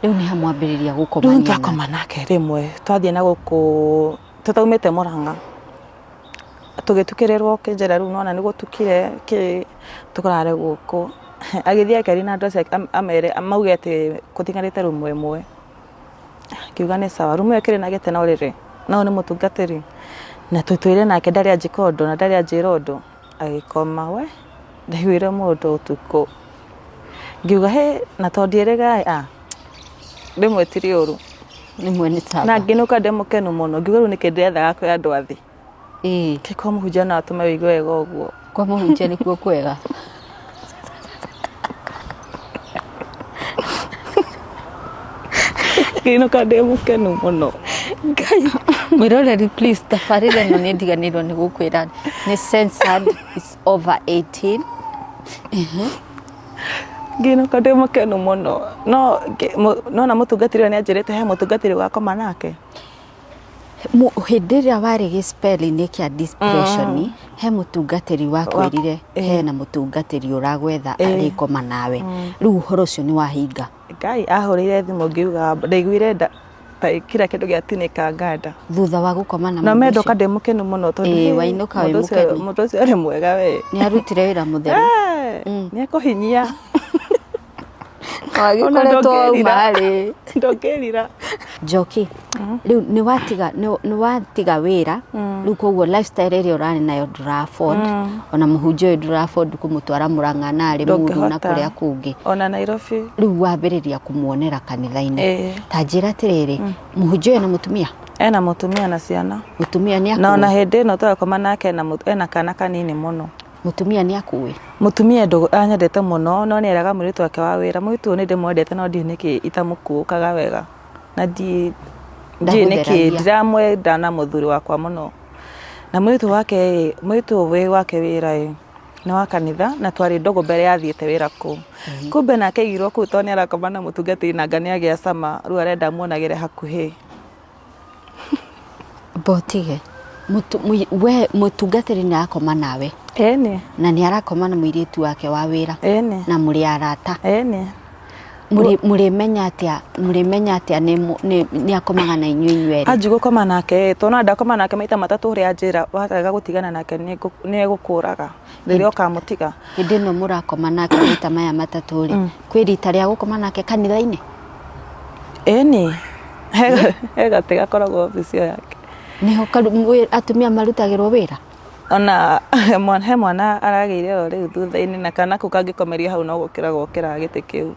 Rĩu nĩ hamwambĩrĩria Rĩu gũkomania nake. twakoma nake rĩmwe twathiĩ na gũkũ tũtaumĩte Mũrang'a tũgĩtukĩrĩrwo kĩnjĩra rĩu nĩwona nĩ gũtukire kĩ tũkarare gũkũ. Agĩthiĩ akĩaria na andũ acio amere mauge atĩ gũtigarĩte rumu ĩmwe. Ngiuga nĩ sawa, rumu ĩyo ĩkĩrĩ na gĩtĩ na ũrĩrĩ na ũyũ nĩ mũtungatĩri na tũtũire nake ndarĩ anjĩka ũndũ na ndarĩ anjĩra ũndũ. Agĩkoma we ndaiguire mũndũ ũtukũ ngiuga hĩ na to ndiĩrĩga ĩ ah rĩmwe ti rĩũru. Rĩmwe nĩ sawa. Na ngĩinũka ndĩ mũkenu mũno ngiuga rĩu nĩkĩ ndĩrethaga kwĩ andũ a thĩ. Ĩĩ. Kĩ kwa mũhunjia no atũme wĩigue wega ũguo. Kwa mũhunjia nĩkuo kwega. Ngĩinũka ndĩ mũkenu mũno. Ngai. Mwĩroreri please tabarĩra ĩno nĩ ndiganĩirwo nĩ gũkwĩra nĩ censored it's over 18. Ngĩinũka ndĩ mũkenu mũno no nona mũtungatĩri ũyũ nĩ anjĩrĩte he mũtungatĩri ũgakoma nake. Hĩndĩ ĩrĩa warĩ gĩspell-inĩ kĩa depression mm. he mũtungatĩri wakwĩrire eh. hena mũtungatĩri ũragwetha arĩkoma nawe mm. rĩu ũhoro ũcio nĩ wahinga. Ngai ahũrĩire thimũ ngiuga ndaiguire nda ta kila kĩndũ gĩatinĩkanga nda thutha wa gũkoma na na mendoka ndĩ mũkenu mũno tondũ wainũka wĩ mũkenu mũndũ ũcio arĩ mwega we nĩ arutire wĩra mũtheru nĩ ekũhinyia. Wagĩkoretwo wauma harĩ ndũngĩrira. Njoki, rĩu nĩ watiga nĩ watiga wĩra rĩu koguo lifestyle ĩrĩa ũrarĩ nayo ndũra afford ona mũhunjia ũyũ ndũra afford kũmũtwara Mũrang'a na arĩ Mũru na Ndũngĩhota. kũrĩa kũngĩ. Ona Nairobi. Rĩu wambĩrĩria kũmuonera kanitha-inĩ. Ĩĩ. Ta njĩra atĩrĩrĩ, mũhunjia ũyũ ena mũtumia? Ena mũtumia na ciana. Mũtumia nĩ Na ona akũĩ? hĩndĩ ĩno tũrakoma nake ena kana kanini mũno. Mũtumia nĩ akũĩ? Mũtumia anyendete mũno no nĩ eraga mũirĩtu wake wa wĩra, mũirĩtu ũyũ nĩ ndĩmwendete no ndiũĩ nĩkĩ itamũkuũkaga wega na ndiũĩ nĩkĩ ndiramwenda na mũthuri wakwa mũno. Na mũirĩtu wake ĩ, mũirĩtu ũyũ wĩ gwake wĩra ĩ, nĩ wa kanitha na twarĩ ndũgũ mbere ya athiĩte wĩra kũu. Kumbe nake aigirwo kũu tondũ nĩ arakoma na mũtungatĩri na anga nĩ agĩa cama rĩu arenda amuonagĩre hakuhĩ. Mbotige we mũtungatĩri nĩ arakoma nawe. Ĩni. Na nĩ arakoma na mũirĩtu wake wa wĩra. Ĩni. Na mũrĩ arata. Ĩni. Mũrĩmenya atĩa mũrĩmenya atĩa nĩ akomaga na inyuĩ inyuerĩ? Anji gũkoma nake tondũ no ndakoma nake maita matatũ ũrĩa anjĩra warega gũtigana nake nĩ egũkũraga rĩrĩa ũkamũtiga. Hĩndĩ ĩno mũrakoma nake maita maya matatũ rĩ, kwĩ rita rĩa gũkoma nake kanitha-inĩ? Ĩni, he gatĩ gakoragwo obici ĩyo yake. Nĩho atumia marutagĩrwo wĩra? Ona he mwana aragĩire o rĩu thutha-inĩ na kana kau kangĩkomerio hau no gũkĩra gokĩraga gĩtĩ kĩu.